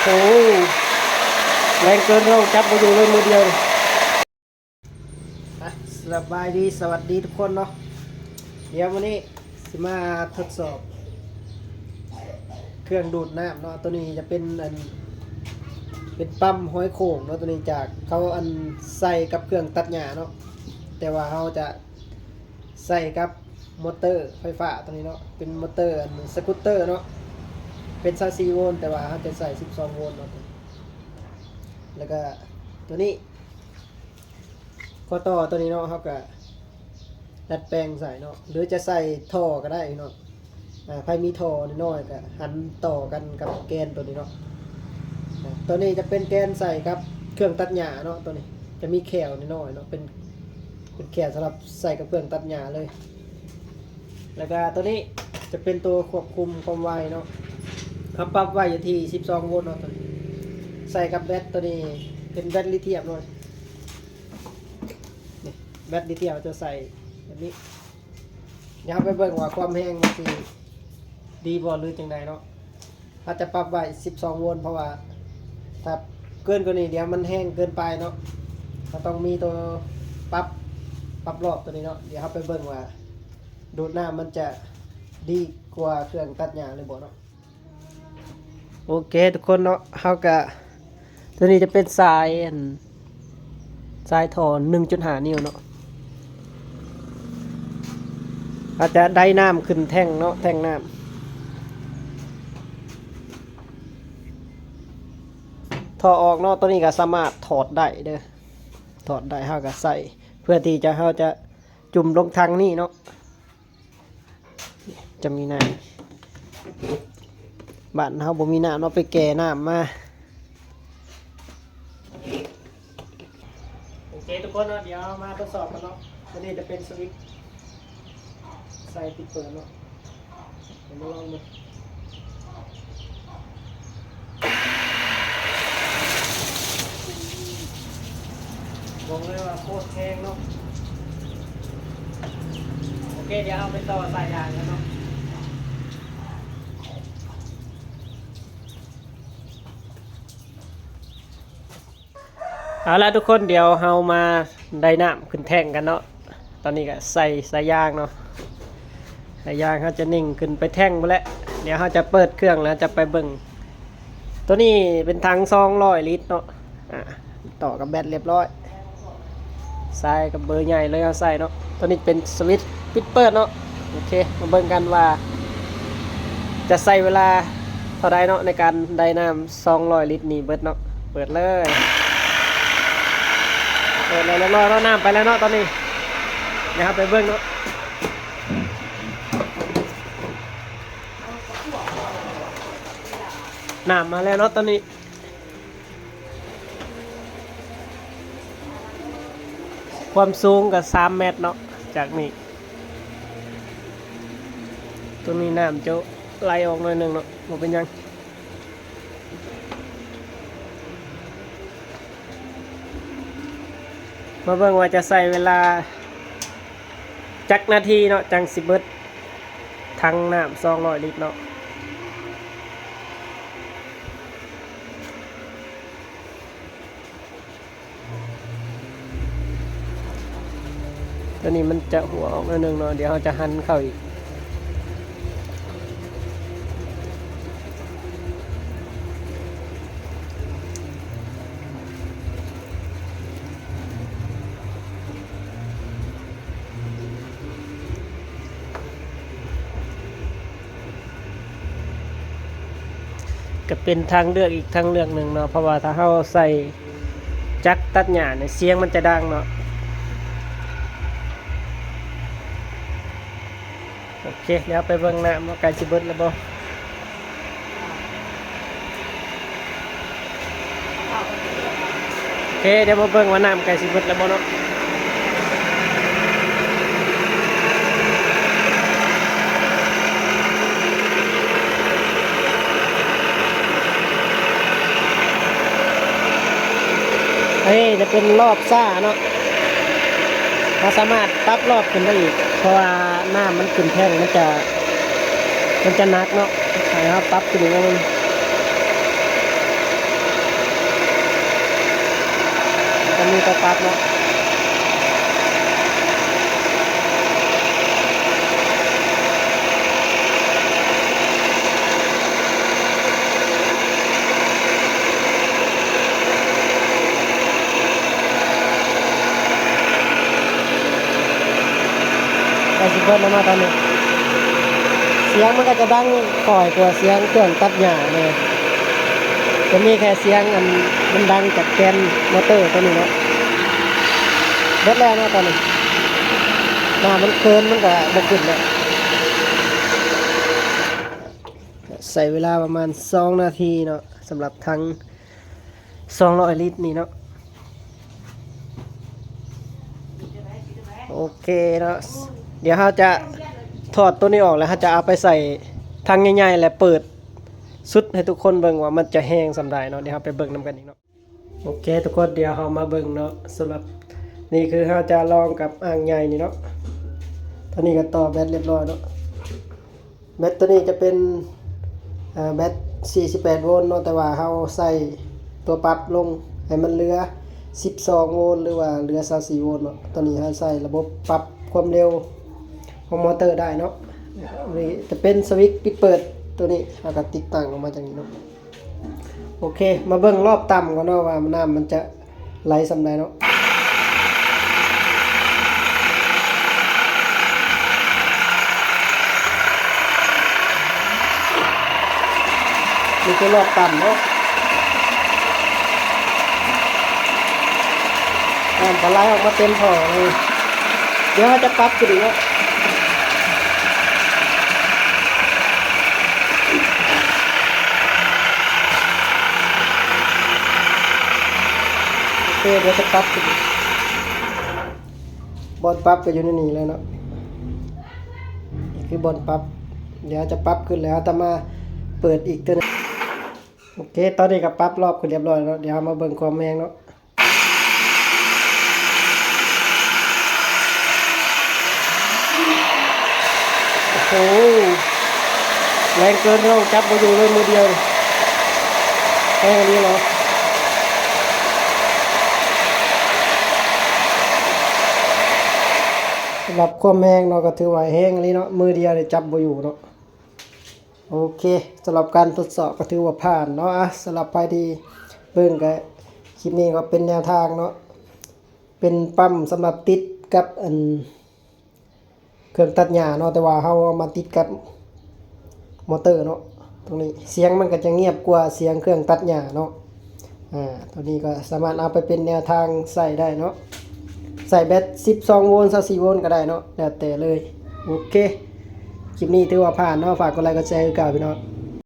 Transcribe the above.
ໂອ້ ແຮງເກີນ ເຮົາຈັບບໍ່ຢູ່ເລີຍ ມືດຽວ. ອ່ະ ສະບາຍດີ ສະຫວັດດີທຸກຄົນເນາະ. ດຽວມື້ນີ້ຊິມາທົດສອບເຄື່ອງດູດນ້ຳເນາະ. ໂຕນີ້ຈະເປັນອັນ ເປັນປ້ຳຫອຍໂຂ່ງເນາະ. ໂຕນີ້ຈາກເຂົາອັນໃສ່ກັບເຄື່ອງຕັດຫຍ້າເນາະ, ແຕ່ວ່າເຮົາຈະ ໃສ່ກັບມໍເຕີໄຟຟ້າໂຕນີ້ເນາະ, ເປັນມໍເຕີອັນສະກູດເຕີເນາະ, ເປັນຊາວສີ່ໂວນ ແຕ່ວ່າເຮົາຈະໃສ່ສິບສອງໂວນເນາະ. ແລ້ວກະໂຕນີ້ ຂໍ້ຕໍ່ໂຕນີ້ເນາະ ເຮົາກະດັດແປງໃສ່ເນາະ ຫຼືຈະໃສ່ທໍ່ກະໄດ້ເນາະ. ອ່າ ໃຜມີທໍ່ນ້ອຍໆ ກະຫັນຕໍ່ກັນກັບແກນໂຕນີ້ເນາະ. ອ່າ ໂຕນີ້ຈະເປັນແກນໃສ່ກັບເຄື່ອງຕັດຫຍ້າເນາະ. ໂຕນີ້ຈະມີແຂ້ວນ້ອຍໆເນາະ, ເປັນ ເປັນແຂ້ວສຳລັບໃສ່ກັບເຄື່ອງຕັດຫຍ້າເລີຍ. ແລ້ວກະໂຕນີ້ຈະເປັນໂຕຄວບຄຸມຄວາມໄວເນາະ, ເຮົາປັບໄວ້ຢູ່ທີ່ສິບສອງໂວນເນາະ. ໂຕນີ້ໃສ່ກັບແບັດ ໂຕນີ້ເປັນແບັດລີທຽມເນາະ. ນີ້ ແບັດລີທຽມຈະໃສ່ແບບນີ້. ດຽວເຮົາໄປເບິ່ງວ່າຄວາມແຮງມັນຊິດີບໍ່ ຫຼືຈັ່ງໃດເນາະ. ເຮົາຈະປັບໄວ້ສິບສອງໂວນ ເພາະວ່າຖ້າເກີນກວ່ານີ້ ດຽວມັນແຮງເກີນໄປເນາະ. ເຮົາຕ້ອງມີໂຕປັບ ປັບລອບໂຕນີ້ເນາະ. ດຽວເຮົາໄປເບິ່ງວ່າດູດນ້ຳມັນຈະດີກວ່າເຄື່ອງຕັດຫຍ້າຫຼືບໍ່ເນາະ. ໂອເຄທຸກຄົນເນາະ, ເຮົາກະ ໂຕນີ້ຈະເປັນສາຍອັນ ສາຍທໍ່ໜຶ່ງຈຸດຫ້ານິ້ວເນາະ. ເຮົາຈະໄດນ້ຳຂຶ້ນແທ້ງເນາະ, ແທ້ງນ້ຳ ທໍ່ອອກເນາະ. ໂຕນີ້ກະສາມາດຖອດໄດ້ເດີ, ຖອດໄດ້ ເຮົາກະໃສ່ ເພື່ອທີ່ຈະ ເຮົາຈະຈຸ່ມລົງຖັງນີ້ເນາະ. ຈະມີນ້ຳ ບ້ານເຮົາບໍ່ມີນ້ຳເນາະ, ໄປແກ່ນ້ຳມາ. ໂອເຄທຸກຄົນເນາະ, ດຽວເຮົາມາທົດສອບກັນເນາະ. ໂຕນີ້ຈະເປັນສະວິດໃສ່ປິດເປີດເນາະ. ດຽວມາລອງເບິ່ງ. ບອກເລີຍວ່າໂຄດແຮງເນາະ. ໂອເຄ ດຽວເຮົາໄປຕໍ່ສາຍຢາງກັນເນາະ. ເອົາລະທຸກຄົນ, ດຽວເຮົາມາໄດນ້ຳຂຶ້ນແທ້ງກັນເນາະ. ຕອນນີ້ກະໃສ່ສາຍຢາງເນາະ, ສາຍຢາງເຮົາຈະເໜັງຂຶ້ນໄປແທ້ງພຸ້ນແຫຼະ. ດຽວເຮົາຈະເປີດເຄື່ອງແລ້ວຈະໄປເບິ່ງ. ໂຕນີ້ເປັນຖັງສອງຮ້ອຍລິດເນາະ, ອ່າ ຕໍ່ກັບແບັດລຽບຮ້ອຍ, ສາຍກັບເບີໃຫຍ່ເລີຍເຮົາໃສ່ເນາະ. ໂຕນີ້ເປັນສະວິດປິດເປີດເນາະ. ໂອເຄ ມາເບິ່ງກັນວ່າຈະໃຊ້ເວລາເທົ່າໃດເນາະ ໃນການໄດນ້ຳສອງຮ້ອຍລິດນີ້ເບິດເນາະ. ເປີດເລີຍ, ເປີດແລ້ວລຽບຮ້ອຍເນາະ, ນ້ຳໄປແລ້ວເນາະຕອນນີ້. ດຽວເຮົາໄປເບິ່ງເນາະ. ນ້ຳມາແລ້ວເນາະຕອນນີ້. ຄວາມສູງກະສາມແມັດເນາະ ຈາກນີ້. ໂຕນີ້ນ້ຳຈະໄຫຼອອກໜ້ອຍໜຶ່ງເນາະ, ບໍ່ເປັນຫຍັງ. ມາເບິ່ງວ່າຈະໃຊ້ເວລາຈັກນາທີເນາະ ຈັ່ງຊິເບິດຖັງນ້ຳສອງຮ້ອຍລິດເນາະ. ໂຕນີ້ມັນຈະຮົ່ວອອກໜ້ອຍໜຶ່ງເນາະ, ດຽວເຮົາຈະຫັນເຂົ້າອີກ. ກະເປັນທາງເລືອກອີກທາງເລືອກໜຶ່ງເນາະ, ເພາະວ່າຖ້າເຮົາໃສ່ຈັກຕັດຫຍ້ານີ້ ສຽງມັນຈະດັງເນາະ. ໂອເຄ ດຽວໄປເບິ່ງນ້ຳວ່າໃກ້ຊິເບິດແລ້ວບໍ່. ໂອເຄ ດຽວມາເບິ່ງວ່ານ້ຳໃກ້ຊິເບິດແລ້ວບໍ່ເນາະ. ເອີ ຈະເປັນລອບຊ້າເນາະ, ເຮົາສາມາດປັບລອບຂຶ້ນໄດ້ອີກ ເພາະວ່ານ້ຳມັນຂຶ້ນແທ້ງ ມັນຈະ ມັນຈະໜັກເນາະ, ໃຫ້ເຮົາປັບຂຶ້ນອີກໜ້ອຍໜຶ່ງ. ມີແຕ່ປັບເນາະ. ໃກ້ຊິເບິດແລ້ວເນາະຕອນນີ້. ສຽງມັນກໍຈະດັງຄ່ອຍກວ່າສຽງເຄື່ອງຕັດຫຍ້າແດ່. ຈະມີແຄ່ສຽງອັນມັນດັງຈາກແກນມໍເຕີໂຕນີ້ເນາະ. ເບິດແລ້ວເນາະຕອນນີ້. ນ້ຳມັນເກີນ ມັນກໍບໍ່ຂຶ້ນແລ້ວ. ໃຊ້ເວລາປະມານສອງນາທີເນາະ ສຳລັບຖັງສອງຮ້ອຍລິດນີ້ເນາະ. ໂອເຄເນາະ ດຽວເຮົາຈະຖອດໂຕນີ້ອອກ ແລ້ວເຮົາຈະເອົາໄປໃສ່ຖັງໃຫຍ່ໆ ແລະ ເປີດສຸດໃຫ້ທຸກຄົນເບິ່ງວ່າມັນຈະແຮງສ່ຳໃດເນາະ. ດຽວເຮົາໄປເບິ່ງນຳກັນອີກເນາະ. ໂອເຄທຸກຄົນ ດຽວເຮົາມາເບິ່ງເນາະ. ສຳລັບ ນີ້ຄືເຮົາຈະລອງກັບອ່າງໃຫຍ່ນີ້ເນາະ. ຕອນນີ້ກໍຕໍ່ແບັດລຽບຮ້ອຍເນາະ. ແບັດໂຕນີ້ຈະເປັນ ເອີ ແບັດສີ່ສິບແປດໂວນເນາະ, ແຕ່ວ່າເຮົາໃສ່ຕົວປັບລົງໃຫ້ມັນເຫຼືອສິບສອງໂວນ ຫຼືວ່າເຫຼືອຊາວສີ່ໂວນເນາະ. ຕອນນີ້ເຮົາໃສ່ລະບົບປັບຄວາມເລັວຂອງມໍເຕີໄດ້ເນາະ. ນີ້ຈະເປັນສະວິດປິດເປີດ ໂຕນີ້ເຮົາກໍຕິດຕັ້ງອອກມາຈັ່ງນີ້ເນາະ. ໂອເຄ ມາເບິ່ງລອບຕ່ຳກ່ອນເນາະ ວ່ານ້ຳມັນຈະໄຫຼສ່ຳໃດເນາະ. ນີ້ຄືລອບຕ່ຳເນາະ. ນ້ຳກໍໄຫຼອອກມາເຕັມທໍ່ເລີຍ. ດຽວເຮົາຈະປັບຂຶ້ນອີກເນາະ. ໂອເຄ ດຽວຈະປັບຂຶ້ນ. ບ່ອນປັບກໍຢູ່ໃນນີ້ແຫຼະເນາະ. ນີ້ຄືບ່ອນປັບ. ດຽວຈະປັບຂຶ້ນແລ້ວ ເຮົາຈະມາເປີດອີກເທື່ອໜຶ່ງ. ໂອເຄ ຕອນນີ້ກໍປັບລອບຂຶ້ນລຽບຮ້ອຍແລ້ວເນາະ. ດຽວເຮົາມາເບິ່ງຄວາມແຮງເນາະ. ໂອ້ໂຫ ແຮງເກີນພີ່ນ້ອງ, ຈັບບໍ່ຢູ່ເລີຍມືດຽວນີ້. ແຮງອີ່ຫຼີເນາະ. ສຳລັບຄວາມແຮງເນາະ ກໍຖືວ່າແຮງອີ່ຫຼີເນາະ, ມືດຽວນີ້ຈັບບໍ່ຢູ່ເນາະ. ໂອເຄ ສຳລັບການທົດສອບກໍຖືວ່າຜ່ານເນາະ. ອະ ສຳລັບໃຜທີ່ເບິ່ງກໍ ຄລິບນີ້ກໍເປັນແນວທາງເນາະ, ເປັນປ້ຳສຳລັບຕິດກັບອັນເຄື່ອງຕັດຫຍ້າເນາະ, ແຕ່ວ່າເຮົາເອົາມາຕິດກັບມໍເຕີເນາະ. ຕົງນີ້ສຽງມັນກໍຈະງຽບກວ່າສຽງເຄື່ອງຕັດຫຍ້າເນາະ. ອາ ຕົວນີ້ກໍສາມາດເອົາໄປເປັນແນວທາງໃຊ້ໄດ້ເນາະ, ໃສ່ແບັດສິບສອງໂວນ ຊາວສີ່ໂວນກໍໄດ້ເນາະ, ແລ້ວແຕ່ເລີຍ. ໂອເຄ ຄລິບນີ້ຖືວ່າຜ່ານເນາະ, ຝາກກົດໄລກົດແຊຄືເກົ່າພີ່ນ້ອງ.